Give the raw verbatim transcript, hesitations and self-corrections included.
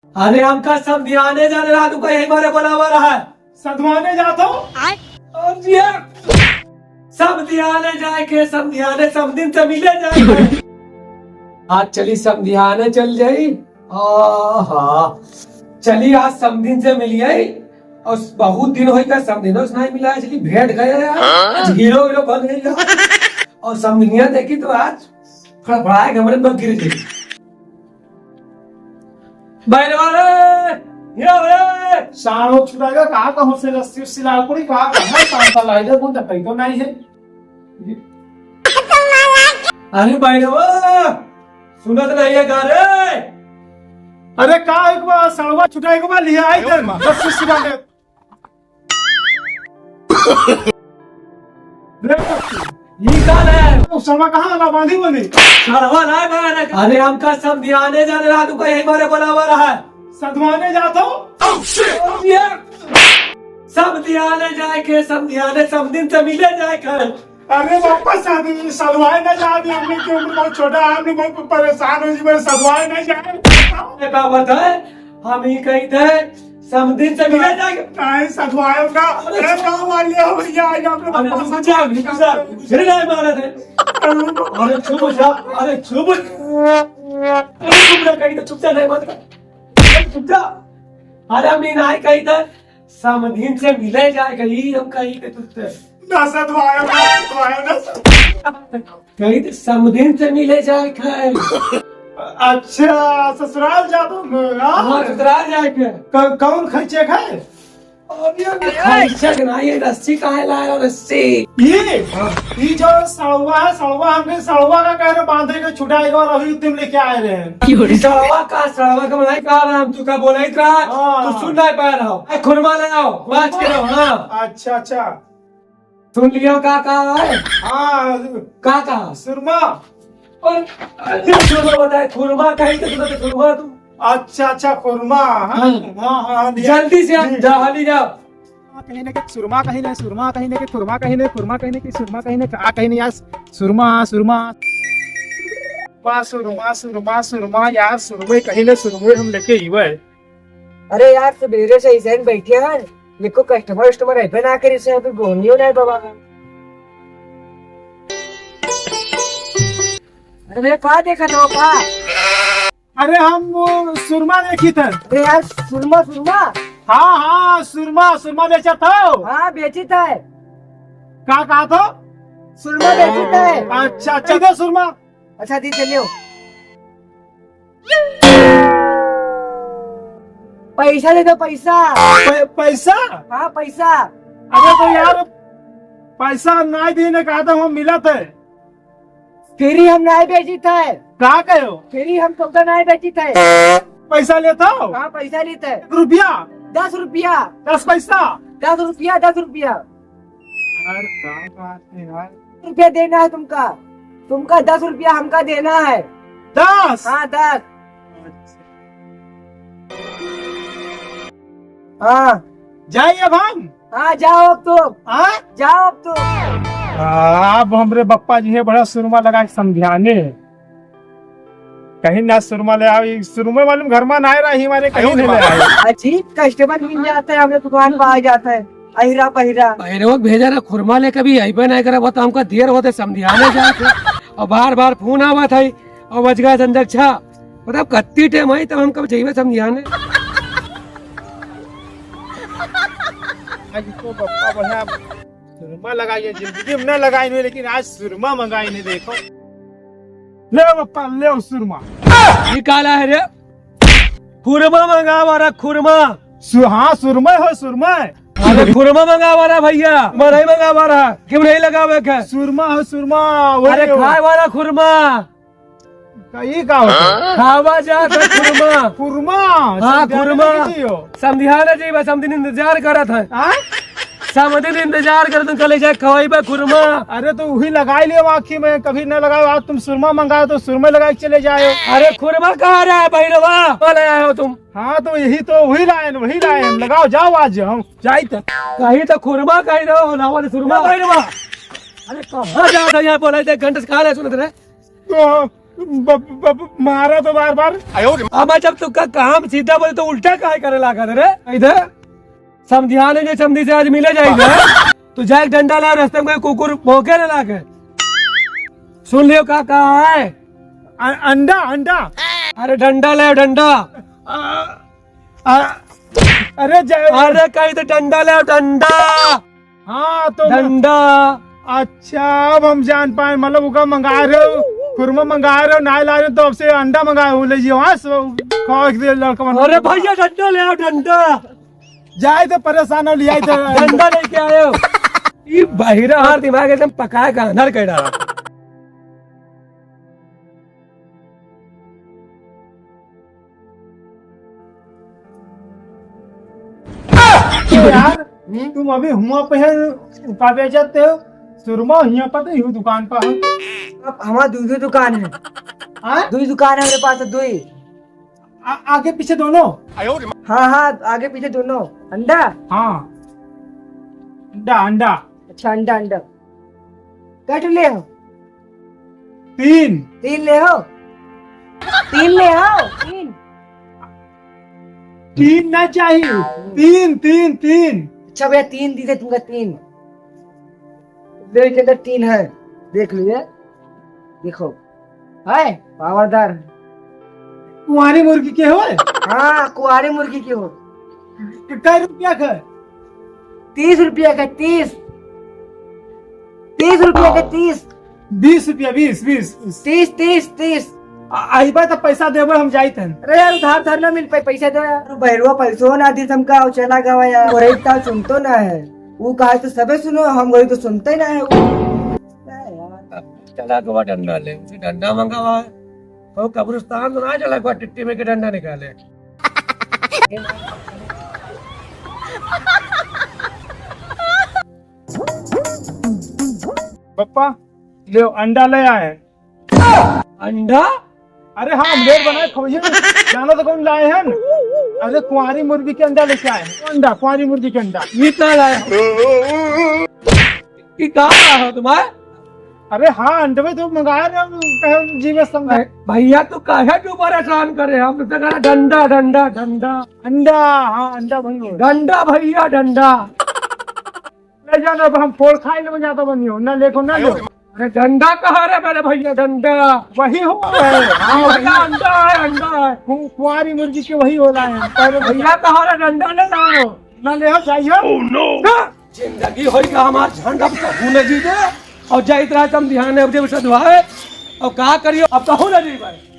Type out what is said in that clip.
अरे हमका समधियाने जाने रहा, तू कहीं हमारे बोलावा रहा है। सधवाने जात हो? और जी हाँ, समधियाने जाए के, समधियाने, समधिन से मिले जाए के। आज चली समधियाने चल जाई। आहा, चली आज समधिन से मिल जाई। और बहुत दिन होई का समधिनो से नहीं मिला है, चली भेंट गए यार। आज हीरो हीरो बन गई यार। और समधिनिया देखी तो आज फड़फड़ाए के हमरे पर गिर गई। बैलवा रे, हीरो रे। साढ़ो छुटाएगा, कहाँ कहाँ से रस्सी उस्सी लाल पड़ी, कहाँ कहाँ है, कहाँ का लाइडर, कौन तक तो नहीं है। अरे बैलवा, सुनत नहीं है का रे? अरे का एक बार सड़वा छुटाएगा, लिया आई दे, रस्सी उस्सी लाल। रे, ई का ले? ओ, सड़वा कहाँ वाला बांधी बनी? सड़वा लाए बांधे। अरे, हमका समधियाने जाने रहा, तू कहीं हमारे बोलावा रहा है। सधवाने जात हो? Oh, shit! समधियाने जाए के, समधियाने, समधिन से मिले जाए के। अरे बापा, सध-, सधवाए ना जाए, हमने की उम्र बहुत छोटा है, हमने बहुत परेशान हो जी, मैं सधवाए ना जाए। अरे बाबा, बताए, हम ही कही थे, समधिन से मिले जाए। नहीं, सधवाए ना। अरे अरे गाँव वाले हो भैया, आज आपने अरे बापा रुक जा, रुक जा, रुक जा, नहीं मारा थे। अरे चुप हो जा, अरे चुप। अरे चुप ना, कही तो चुप जा, नहीं मारा। अरे चुप जा। अरे हम ही नहीं कही था, समधिन से मिले जाए, कही हम कही थे तुझसे। ना सधवाए ना, सधवाए ना। कही तो समधिन से मिले जाए खाए। अच्छा, ससुराल जा तुम, हाँ? हाँ, ससुराल जाए के। क-, कौन खैचे खाए? अरे, खैचे के ना, ये रस्सी काहे लाए हो, रस्सी? ये? हाँ। ये जो सड़वा है, सड़वा हमके सड़वा का कह रहे बांधे के छुटाएगा और अभी तुम लेके आए रहे हैं। क्यों रे? सड़वा का, सड़वा का बनाए का रहा, हम तू का बोला ही था, हाँ। तू सुन नहीं पा रहा हो। ए, खुरमा ले आओ, बात करो, हाँ। अच्छा, अच्छा। सुन लियो का का है? हाँ। का का? सुरमा। और अरे सुरमा बताए, खुरमा कहीं तो सुना तो खुरमा तू। अच्छा, अच्छा, खुरमा। हाँ। हाँ, हाँ, हाँ, लिया। जल्दी से आप जी। जा, हाली जाओ। कहीं ना कहीं सुरमा, कहीं ना सुरमा, कहीं ना कहीं खुरमा, कहीं ना खुरमा, कहीं ना कहीं सुरमा, कहीं ना का, कहीं ना यार, सुरमा, सुरमा। वाह, सुरमा, सुरमा, सुरमा, यार, सुरमे कहीं ना सुरमे हम लेके ही हुए। अरे यार, सबेरे से ऐसे ही बैठे हैं, एको customer वस्टमर अइबे ना करी से, अभी गोनियो नहीं बाबा। अरे भैया, का देखत हो का? अरे हम वो सुरमा देखी थे। अरे यार, सुरमा, सुरमा? हाँ, हाँ, सुरमा, सुरमा बेचत हो? हाँ, बेचित है। का कहा तो? सुरमा बेचित है। अच्छा, अच्छा, दे सुरमा। अच्छा, दी चलियो। पैसा दे दो, पैसा। पै-, पैसा? हाँ, पैसा। अरे तो यार, पैसा नाई दीने कहा तो हम मिलत है। फ्री हम नाई बेचित है। का कहो? फ्री हम सौदा नाई बेचित है। पैसा लेत हो? हाँ, पैसा लेत है। एक रुपया? दस रुपया। दस पैसा? दस रुपया, दस रुपया। यार, क्या बात है यार। रुपया देना है तुमका, तुमका दस रुपया हमका देना है। दस? हाँ, दस। हाँ। जाई अब हम? हाँ, जाओ अब तुम। हाँ? जाओ अब तुम। आ, अब हमरे बप्पा जी है बड़ा सुरमा लगा के समझाने। कहीं ना सुरमा ले आओ, ई सुरमे मालूम घर में ना रही हमारे, कहीं नहीं ले आए। अजीब customer मिल जाता है, हमरे दुकान पर आ जाता है, अहिरा बहिरा। बहिरवा के भेजा ना, खुरमा लेके भी अइबे नहीं करे, वो तो हमका देर होते समझियाने जात है, और बार बार फोन आवत है, और बज गया संदक्षा, मतलब कत्ती टाइम है, तब हम कब जाइबे समझियाने। आज तो बप्पा बढ़िया सुरमा लगाई है, जिंदगी में ना लगाई नहीं, लेकिन आज सुरमा मंगाई नहीं, देखो। ले बप्पा, ले सुरमा। ई काला है रे? खुरमा मंगावा रहा, खुरमा। सु-, हाँ, सुरमा हो, सुरमा। अरे, खुरमा मंगावा रहा भैया, मैं नहीं मंगावा रहा। क्यों नहीं लगावे के? सुरमा हो, सुरमा, वही अरे, हो। खाए वाला खुरमा। का, ई का होता है? खावा जात है खुरमा। खुरमा? हाँ, समझाने खुरमा। नहीं चाहिए हो। समझाने चाहिए, बस समझिन इंतजार करत है। हाँ? समझिन इंतजार करत है, कल जाए खवाइबे खुरमा। अरे तो वही लगाई लियो आँखी में, कभी न लगाओ, आज तुम सुरमा मंगाओ तो सुरमा लगा के चले जाए। अरे खुरमा कहाँ रहा है बहिरवा? कहाँ ले आए हो तुम? हाँ तो यही तो वही लाइन, वही लाइन। लगाओ, जाओ आज हम। जाई तो। कहीं तो खुरमा कहीं रहो, ना वाले सुरमा बहिरवा। अरे कहाँ जात है यहाँ बोला, एक घंटे से कहाँ ले सुनत रहे? तो ब-, ब-, ब-, मारा तो बार बार। अब जब तुका काम सीधा बोले तो उल्टा काहे करे लागत रे? इधर समधियाने जे समधी से आज मिले जाइले। तू जाए डंडा लाओ, रास्ते में कुकुर भौंके ना लागे। सुन लियो का कहा है? अ-, अंडा, अंडा। अरे डंडा लाओ, डंडा। अ, अ, अरे जय अरे कही तो डंडा लाओ, डंडा। हाँ, तो डंडा। अच्छा, अब हम जान पाए, मतलब, उका मंगा रहे हो, खुरमा मंगा रहे हो, नाय ला रहे हो, तो अब से अंडा मंगाए हो, ले जियो, हाँ, सो, खाओ एक दिन लड़का बना। अरे भैया, डंडा ले आओ, डंडा। जाए तो परेशान हो, ले आए तो। डंडा लेके आए हो। ई बहिरा हर दिमाग एकदम पकाए का अंदर कर डाला। यार, हम्म? तुम अभी हुआ पे है, उका बेचते हो, सुरमा हिया पर तो यू दुकान पर है। अब हमार दुइ दुइ दुकान है। हाँ? दुइ दुकान है मेरे पास, दुइ। आ-, आगे पीछे दोनों? हाँ, हाँ, आगे पीछे दोनों। अंडा? हाँ। अंडा, अंडा। अच्छा, अंडा, अंडा। कट ले हो? तीन। तीन ले हो? तीन ले हो? तीन। तीन ना चाहिए। तीन, तीन, तीन। अच्छा भैया, तीन दी थे तुमका, तीन। ले, के अंदर तीन है, देख लिए। देखो, है पावरदार। कुंवारी मुर्गी के हो? हाँ, कुंवारी मुर्गी के हो। कै रुपया का? तीस रुपया का, तीस। तीस रुपया का, तीस। बीस रुपया, बीस, बीस, बीस। तीस, तीस, तीस। आ-, अइबा त पैसा देबे, हम जाइत हन। अरे यार, उधार उधार ना मिल पाई, पैसा दे यार। अरे बहरुआ पैसो ना दी हमका, और चला गवा यार। और एक ताल सुनतो ना है। वो कहा तो सबे सुनो, हम वही तो सुनते ना है। चला गवा डंडा ले, उसे डंडा मंगावा है। वो कब्रिस्तान तो ना चला गवा टिट्टी में के डंडा निकाले। पप्पा, ले अंडा ले आए। अंडा? अरे हाँ, ऑमलेट बनाए खवइए। जाना तो कौन लाए हैं? अरे कुंवारी मुर्गी के अंडा लेके आए हैं। अंडा, कुंवारी मुर्गी के अंडा। ये का लाए हो? ये का लाए हो तुम्हारे? अरे हाँ, अंडवे तो मंगाए रहे, कहे जीवे संग। भैया तू काहे क्यों परेशान करे? हम तो कह रहे डंडा, डंडा, डंडा। अंडा, हाँ, अंडा भंगो। डंडा भैया, डंडा। ले जाना, अब हम फोड़ खाए लेबे, ज्यादा बनियो ना, लेखो ना लो। अरे डंडा कहाँ रे मेरे भैया, डंडा? वही हो है। हाँ, वही। अंडा, अंडा है, अंडा है। कु-, कुंवारी मुर्गी के वही होला है। अरे भैया कहाँ रे, डंडा ले जाओ। ना ले हो, जाइयो। ना, जिंदगी होई का हमार झंड अब कहूँ न जीते। और जाइत रहा तम ध्यान है, अब जब सधवाए, और का करियो, अब कहूँ न जीते।